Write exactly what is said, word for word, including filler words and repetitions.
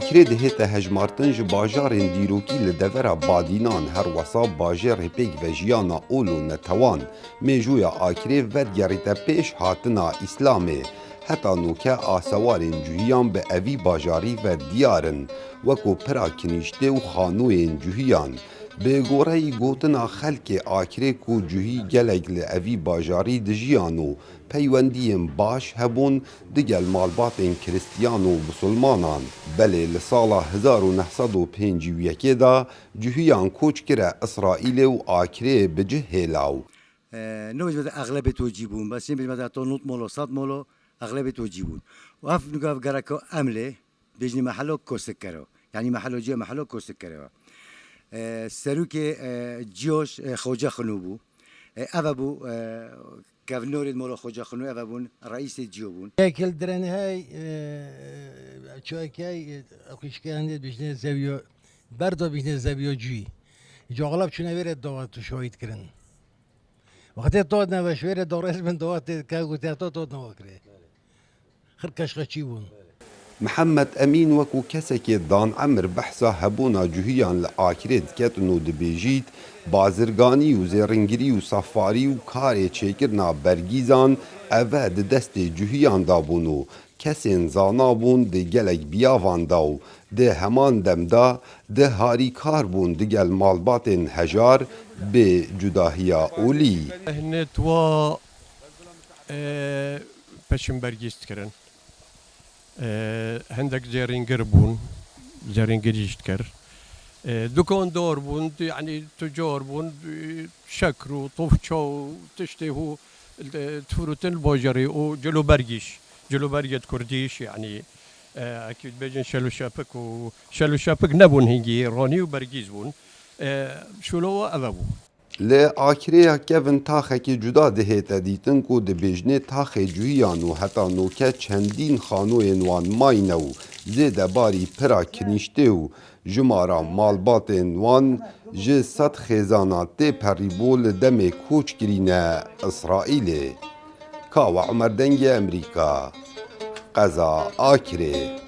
Akrê dihête hejmartin ji bajarên dîrokî li devera Badînan, her wesa bajêrê pêkvejiyana ol û netewan. Mêjûya Akrê vedigerîte pêş hatina Îslamê. Heta noke asewarên cuhiyan bi evî bajarî ve diyar in, weko pira kinîştê û xanoyên cuhiyan. Bi goreyî gotina xelkê Akrê ku cuhî gelek li evî bajarî dijiyan û peywendiyên baş hebûn digel malbatên Kristiyan û Musulmanan. Belê li sala hezar û neh sed û pêncî û yekê de cuhiyan koç kire Îsraîlê û Akrê bi cih hêlaw. E, nebêjim te exlebê to cî bûn, bes ê bêjim te heta nod molo, sed molo, exlebê to cî bûn. Û ev nugav gereka em lê bêjinê mehelo Kostikkero. Yanî mehelo cî, mehelo Kostikkero. E, serokê, e, cîyoş, e, Xoce Xinû bû. E, ev e bû, e, kevnorê molo Xoce Xinû, ev e bûn, reîsê cîyo bûn. Yekil direnhey, e, çökey, e, akışkende bişne zeviyo, berdo bişne zeviyo cî. Coğlab çune vere dawa tu şahit kirin. Wextê to nebe şwêrê do resmin do wextê ke gotiya to to newakirê. Xir keşxeçî bûn. Mihemed Emîn wekû kesekê dan emir behsa hebûna cuhiyan li Akirê diketin û dibêjît, bazirganî û zêrîngirî û sefarî û karê çêkirina bergîzan eve di destê cuhiyan de bûn û kesên zana bûn di gelek biyavan de û di heman dem de di harîkar bûn digel malbatên hejar bê cudahiya olî. Hine tuwa, e, peşimbergîz dikirin. E, hindek zêrîngir bûn, zêrîngirî jî dikir. E, dukandar bûn, yanî tucar bûn, e, şekr û tofça û tiştê hû, e, difirotin li bajarê û cilobergîş, cilobergê di kurdîş, yanî, e, ekî dibêjin şel û şepik û şel û şepik nebûn hingî, ranî û bergîz bûn. E, şûla wan eve bû. Li Akirê ya kevin taxekî cuda dihête dîtin ku dibêjinê taxê cuhiyan û heta noke çendîn xanoyên wan mayne û zêde barî pira kinîştê û jimara malbatên wan ji sed xêzana tê perî bû li demê koçkirîne Îsraîlê. Kawa Umer, Dengê Emerîka, qeza Akirê.